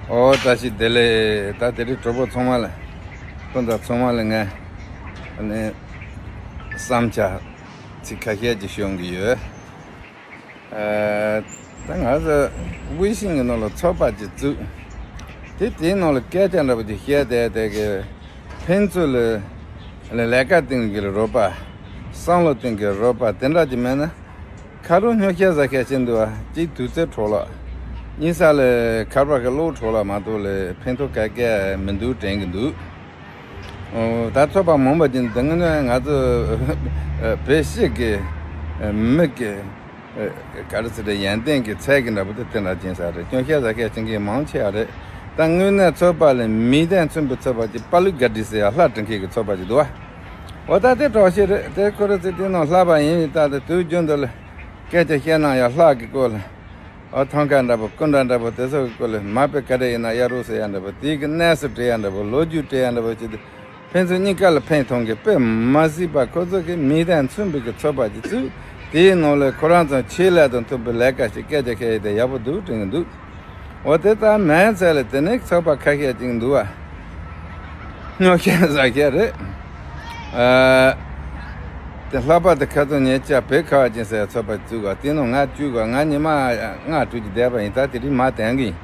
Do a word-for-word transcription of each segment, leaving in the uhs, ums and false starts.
ཨོ་བཀྲ་ཤིས་བདེ་ལེགས། ད་དེ་རིང་གྲོགས་པོ་ཚང་མ་ལ་སྤུན་ཟླ་ཚང་མ་ལ་ངས་ཨ་ནི་བསམ་འཆར་ཚིག་ཁ་ཤས་ཅིག་ཞུ་གི་ཡོད། ཨ་ད་ང་ཚོ་ཝེ་ཤིང་གི་ནང་ལ་ཚོགས་པ་ཅིག་བཙུགས། དེ་དེའི་ནང་ལ་སྐད་ཆ་འདྲ་པོ་ཅིག་བཤད་བསྡད་བསྡད་གི། ཕན་ཚུན་ལ་ལས་ཀ་སྟེང་གི་རོགས་པ། བསམ་བློ་སྟེང་གི་རོགས་པ་དེ་འདྲ་ཅིག་མེད་ན། ཁ་རོག་སྨྱོ་ཤ་ཟ་ཤ་ཅིག་འདུག་བ། གཅིག་དུས་ཚོད་འཕྲོ་བརླག། གཉིས་ས་ལ་ཁ་པར་གི་གློག་འཕྲོ་བརླག་མ་གཏོགས་ལ་ཕན་ཐོགས་ག་གེ་མི་འདུག་དྲན་གི་འདུག། ཨོ་ད་ཚོགས་པ་མང་པོ་ཅིག་འདུག། དངོས་གནས་ང་ཚོ་བོད་སྤྱི་གི་མི་གི་ག་རེ་ཟེར་རེད། ཡོན་ཏན་གི་ཚད་གི་འདྲ་པོ་དེ་དེ་འདྲ་ཅན་ས་རེད། སྐྱོན་ཤ་ཟ་ཤ་ཅན་གི་མང་ཆེ་བ་རེད། ད་དངོས་གནས་ཚོགས་པ་ལ་མིང་དོན་མཚུངས་པའི་ཚོགས་པ་ཅིག་པ་ལུ་ག་འདྲི་ཟེར་ཡ་ལྷ་དྲིན་མཁས་གི་ཚོགས་པ་ཅིག་འདུག་བ། འོ་ད་དེ་གྲོགས་ཤིག་རེད། དེ་ཁོ་རེ་ཚོ་དེ་ནང་ལྷ་པ་ཡིན་ཡིན་ད་དེ་དུས་རྒྱུན་དུ་ལ་སྐད་ཆ་བཤད་ན་ཡང་ལྷ་གི་སྐོར་ལ། ཨོ་ཐང་ཀ་འདྲ་པོ་སྐུ་འདྲ་འདྲ་པོ་དེ་ཚོ་གི་སྐོར་ལ་མ་དཔེ་ག་རེ་ཡིན་ན་གཡར་རོགས་ཟེར་ཡ་འདྲ་པོ། དེའི་གི་གནས་ཚུལ་དྲི་ཡ་འདྲ་པོ། ལོ་རྒྱུས་དྲི་ཡ་འདྲ་པོ་བྱེད་དུས་ཕན་ཚུན་གཉིས་ཀ་ལ་ཕན་ཐོགས་གི་དཔེ་མ་སྲིད་པ། ཁོ་ཚོ་གི་མིང་དོན་མཚུངས་པའི་གི་ཚོགས་པ་ཅིག་བཙུགས། དེའི་ནང་ལ་ཁོ་རང་ཚོ་ཆེད་ལས་དང་མཐུན་པའི་ལས་ཀ་ཞིག་སྐད་ཆ་བཤད་ཡ་དེ་ཡག་པོ་འདུག་དྲན་གི་འདུག། འོ་དེ་ལྟར་མིང་ཚད་ལ་དེ་ནས་ཚོགས་པ་ཁ་ཤས་ཅིག་འདུག་བ། སྨྱོ་ཤ་ཟ་ཤ་རེད། ཨ། དེ་ལྷག་པར་དུ་ཁ་སང་ཉེ་ཆར་བོད་ཁ་བ་ཅན་ཟེར་ཚོགས་པ་བཙུགས་པ་དེ་ནང་ང་བཅུག་པ། ང་ཉི་མ་ལྔ་དྲུག་ཅིག་བསྡད་པ་ཡིན། ད་དེ་རིང་མར་དོན་གི་ཡིན།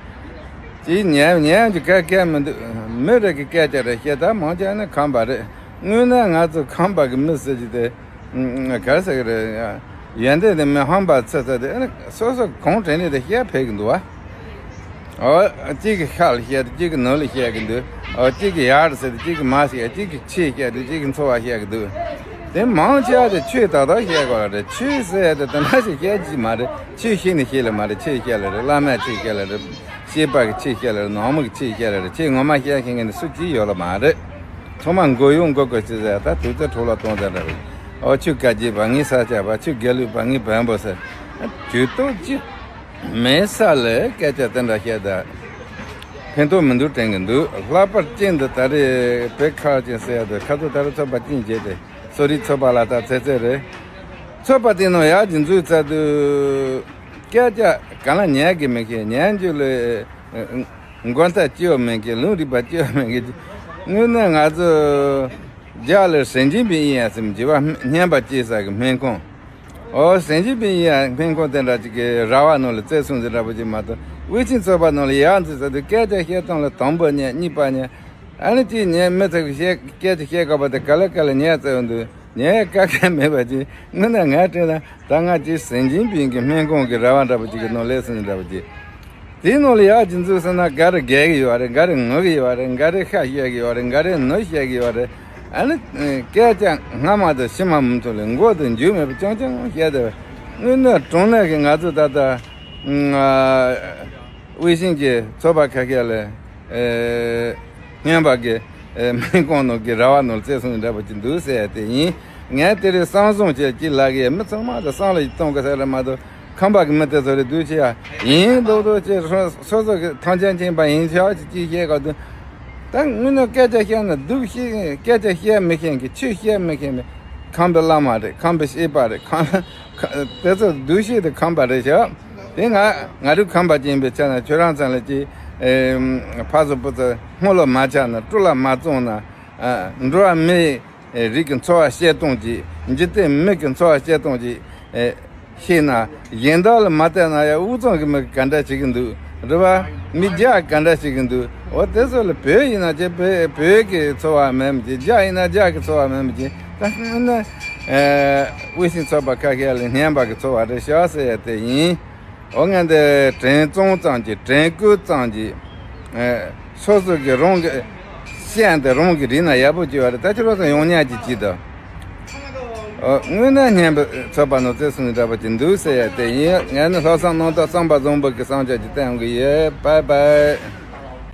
ཅིག་ཉན་ཉན་གྱི་ག་གལ་མི་འདུག། མི་རེ་གི་སྐད་ཆ་རེ་བཤད། ད་མང་ཆེ་ནི་ཁམས་པ་རེད། དངོས་གནས་ང་ཚོ་ཁམས་པ་གི་མི་ཟེར་གྱི་དེ། ཨ་ག་རེ་ཟེར་གི་རེད། ཡོན་ཏན་དེ་མི་ཧམ་པ་ཚ་ཚ་དེ་ཨ་ནི་སོ་སོ་གང་དྲན་ནས་དེ་བཤད་ཕེབས་གི་འདུག་བ། ཨོ། གཅིག་གིས་ཤར་ལ་བཤད་དེ། གཅིག་གིས་ནུབ་ལ་བཤད་གི་འདུག། ཨོ། གཅིག་གིས་ཡར་ཟེར་དེ། གཅིག་གིས་མར་བཤད། གཅིག་གིས་ཕྱི་བཤད་དེ། གཅིག་གིས་ཚོ་བ་བཤད་གི་འདུག། དེ་མང་ཆེ་བ་དེ་ཆོས་ཏག་ཏག་བཤད་དགོས་རེད། ཆོས་ཟེར་ཡ་དེ་དེ་འདྲ་ཞིག་བཤད་ཀྱི་མ་རེད། ཆོས་ཤེས་ནས་བཤད་ལེ་མ་རེད། ཆོས་བཤད་ལེ་རེད། བླ་མས་ཆོས་བཤད་ལེ་རེད། སྐྱེས་པ་གིས་ཆོས་བཤད་ལེ་རེད། ནང་མི་གིས་ཆོས་བཤད་ལེ་རེད། ཆོས་ངོ་མ་བཤད་མཁན་གྱི་ནི་སུ་གཅིག་ཡོད་ལ་མ་རེད། ཚང་མ་མགོ་གཡོག་མགོ་སྐོར་བྱེད་ཟེར་ཡ། ད་དུས་ཚོད་འཕྲོ་བརླག་གཏོང་ཟེར་འདྲ་རེད། ཨོ། ཁྱོད་བཀའ་བརྒྱུད་པ། ངའི་ས་སྐྱ་པ། ཁྱོད་དགེ་ལུགས་པ། ངའི་བོན་པོ་ཟེར། ཇུས་གཏོགས་ཅི། མེད་ས་ལ་སྐད་ཆ་དེ་འདྲ་བཤད་ད་ཕན་ཐོགས་མི་འདུག་དྲན་གི་འདུག། ལྷག་པར་ཅན་དུ་ད་རེས་བོད་ཁ་བ་ཅན་ཟེར་ཡ་དེ་ཁ་ཚོ་ད་རེས་ཚོགས་པ་ཅན་བྱས་ཏེ་གསོ་རིག་ཚོགས་པ་ལ་ད་ཚེ་ཚེ་རེད། ཚོགས་པ་དེ་ནང་ཡར་གྱི་འཛུལ་ཚར་དུས་སྐད་ཆ་གང་ལ་ཉན་གི་མི་ཤེས། ཉན་རྒྱུ་ལ་མགོ་མཐའ་སྐྱེ་བ་མེད་གི། ལུང་རིག་པ་སྐྱེ་བ་མེད་གི། དངོས་གནས་ང་ཚོ་རྒྱ་ལ་ཞིང་ཆེན་པའི་ཨི་ཡ་སེམས་བྱེད་པ་སྙན་པ་སྐྱེ་ས་གི་སྨན་ཁང་། ཨོ། ཞིང་ཆེན་པའི་ཡ་སྨན་ཁང་དེ་འདྲ་ཅིག་གི་ར་བ་ནང་ལ་བཙལ་སོང་ཟེར་འདྲ་པོ་ཅིག་མ་གཏོགས། དབུས་ཆེན་ཚོགས་པ་ནང་ལ་ཡར་འཛུལ་ས་དུས་སྐད་ཆ་བཤད་སྟངས་ལ་དང་པོ་ཉན། གཉིས་པ་ཉན། ཨ་ནི་གཅིག་ཉན། མི་ཚོ་གི་བཤད་སྐད་ཆ་བཤད་དགོས་པ་དེ་ག་ལེ་ག་ལེ་ཉན་ཚར་འདུག། ཉན་ཡ་དཀའ་ཁག་མེད་པ་ཅིག། དངོས་གནས་ང་དྲན་ན་ད་ང་ཅིག་ཞིང་ཆེན་པའི་གི་སྨན་ཁང་གི་ར་བ་འདྲ་པོ་ཅིག་གི་ནང་སླེབས་སོང་ཟེར་འདྲ་པོ་ཅིག། དེའི་ནང་ལ་ཡར་གྱི་འཛུལ་སོང་ན་ག་རེ་རྒྱག་གི་ཡོད་རེད། ག་རེ་ངུ་གི་ཡོད་རེད། ག་རེ་ཤ་བཤད་གི་ཡོད་རེད། ག་རེ་ནུ་བཤད་གི་ཡོད་རེད། ཨ་ནི་སྐད་ཆ་སྔ་མ་དང་ཕྱི་མ་མུ་མཐུད་ལ་མགོ་དང་མཇུག་མེད་པ་རྐྱང་རྐྱང་བཤད་བསྡད་པ། དངོས་གནས་དྲང་གནས་ཀྱི་ང་ཚོ་ད་ལྟ་དབུས་ཤིང་གི་ཚོགས་པ་ཁ་ཤས་ལ་སྔོན་པ་གི་སྨན་ཁང་ནང་གི་ར་བ་ནང་ལ་བཙལ་སོང་ནས་འདྲ་པོ་ཅིག་འདུག་ཟེར་ཡ་དེ་ཡིན། ངས་དེ་རིང་བསམ་བཟུང་བྱས་ཅི་ལབ་གི་ཡོད། མི་ཚང་མ་ལ་བསམ་བློ་ཞིག་གཏོང་དགོས་ས་རེད་མ་གཏོགས། ཁམས་པ་གི་མི་དེ་ཚོ་རེད་འདུག་ཅེས་ཡ་ཡིན་མདོག་མདོག་ཅེས་སོ་སོ་གི་ཐང་ཆེན་ཆེན་པ་ཡིན་ཤག་ཅེས་ཅིག་བཤད་ག་འདུག། ད་དངོས་གནས་སྐད་ཆ་བཤད་ན་སྡུག་ཤེས། སྐད་ཆ་བཤད་མི་ཤེས་མཁན། ཆོས་བཤད་མི་ཤེས་མཁན་ཁམས་པའི་བླ་མ་རེད། ཁམས་པའི་སྐྱེས་པ་རེད། ཁམས་དེ་ཚོ་སྡུག་ཤེས་དེ་ཁམས་པ་རེད་ཤག། དེ་ང་ང་རང་ཁམས་པ་ཅིག་ཡིན་པའི་ཆ་ནས་ཁྱོད་རང་ཚང་ལ་ཅིག་ཨེ་ཕ་ཚོ་བུ་ཚོ་སྔོན་ལ་མ་ཆགས་ན། སྤྲོ་ལ་མ་བཙོང་ན། ཨ་འགྲོ་བ་མི་རིགས་ཀྱི་འཚོ་བ་བཤད་སྟངས་ཅིག། འཇིག་རྟེན་མི་གི་འཚོ་བ་བཤད་སྟངས་ཅིག་ཨེ་ཤེས་ན། གཞན་དག་ལ་མ་བལྟས་ན་ཡང་དབུས་གཙང་གི་མི་ག་འདྲ་བྱེད་ཀྱི་འདུག་རེད་པ། མི་རྒྱ་ག་འདྲ་བྱེད་ཀྱི་འདུག། འོ་དེ་ཚོ་ལ་བོད་ཡིན་ན་ཅི། བོད་བོད་ཀྱི་འཚོ་བ་མེད་མི་ཅི། རྒྱ་ཡིན་ན་རྒྱ་གི་འཚོ་བ་མེད་མི་ཅི། ད་དངོས་གནས་ཨེ་དབུས་ཤིང་ཚོགས་པ་ཁ་ཤས་ལ་སྙན་པ་གི་འཚོ་བ་རེད་ཤག་ཟེར་ཡ་དེ་ཡིན། འོ་ངས་འདི་དྲན་གསོ་ཙམ་གྱིས། དྲན་སྐུལ་ཙམ་གྱིས། ཨེ་སོ་སོ་གི་རང་གི་ཤེས་ཡོན་དེ་རང་གིས་རིག་ན་ཡག་པོ་ཅིག་ཡོད་རེད། ད་ཁྱེད་རང་ཚོ་ཡོང་ཉག་ཅིག་བྱེད་དང་། འོ་དངོས་གནས་སྙན་པའི་ཚོགས་པ་ནང་བརྩི་སྲུང་འདྲ་པོ་ཅིག་འདུག་ཟེར་ཡ་དེ་ཡིན། ངས་ནི་ལྷག་བསམ་རྣམ་དག་བསམ་པ་བཟང་པོ་གི་བསམ་འཆར་ཅིག་བཏོན་གི་ཡོད། བཱའི་བཱའི།